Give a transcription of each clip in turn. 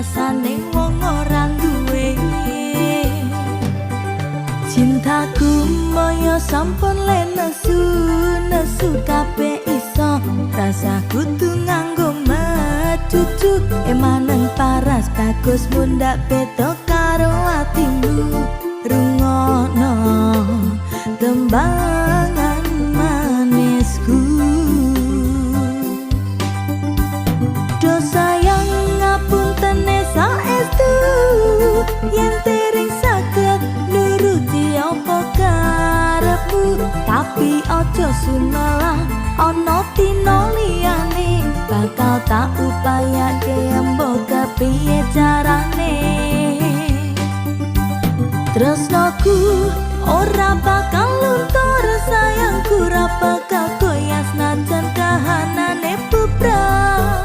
Rasane wong ora duwe. Cintaku moyo sampun le nesu, nesu kabeh iso. Rasa kudu nganggo mecucu, emanen paras bagus mundak beda karo atimu. Rungono tembangan manisku. Do sayang ngapuntene saestu, yen tering saged nuruti apa karepmu. Tapi aja sumelah ana dina liyane, bakal tak upayake mbok kepiye carane. Tresnoku ora bakal luntur, sayangku ora bakal goyah senajan kahanane bubrah.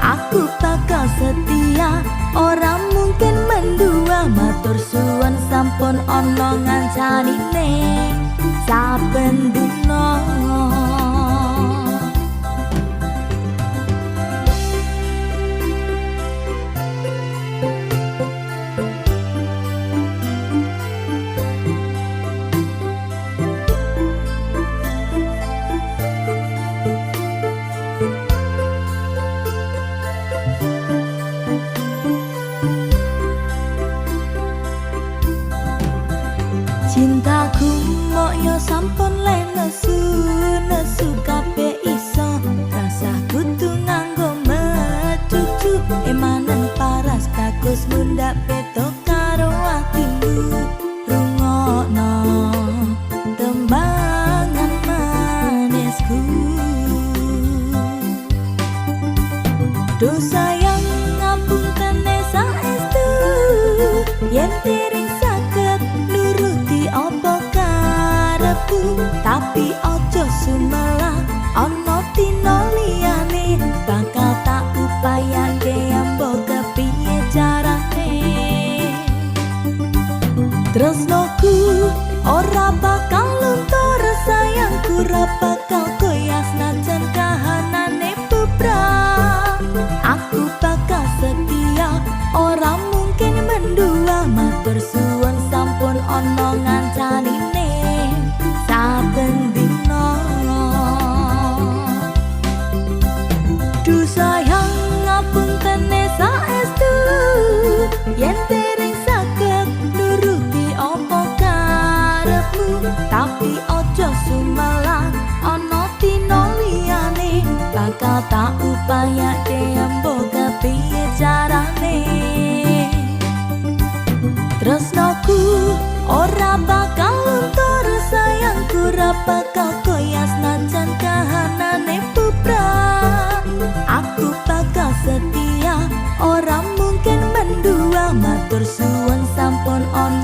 Aku bakal setia, ora mungkin mendua. Matur suwun sampun ana ngancanine saben dina. Cintaku mok yo sampun le nesu, nesu kabeh iso. Rasa kudu nganggo mecucu, emanen paras bagus mundak beda karo atimu. Rungokno tembangan manisku. Duh sayang ngapuntene saestu, yen tering saged nuruti apa karepku. Tapi aja sumelah ana dina liyane, bakal tak upayake mbok kepiye carane. Tresnoku ora bakal luntur, sayangku ora bakal goyah senajan kahanane bubrah. Aku bakal setia, ora mungkin mendua. Matur suwun sampun ana ngancanine saben dina. Duh sayang ngapuntene saestu, yen tering saged nuruti apa karepmu. Tapi aja sumelah ana dina liyane, bakal tak upayake mbok kepiye carane. Tresnoku ora bakal luntur, sayangku ora bakal goyah senajan kahanane bubrah. Aku bakal setia, ora mungkin mendua. Matur suwun sampun ana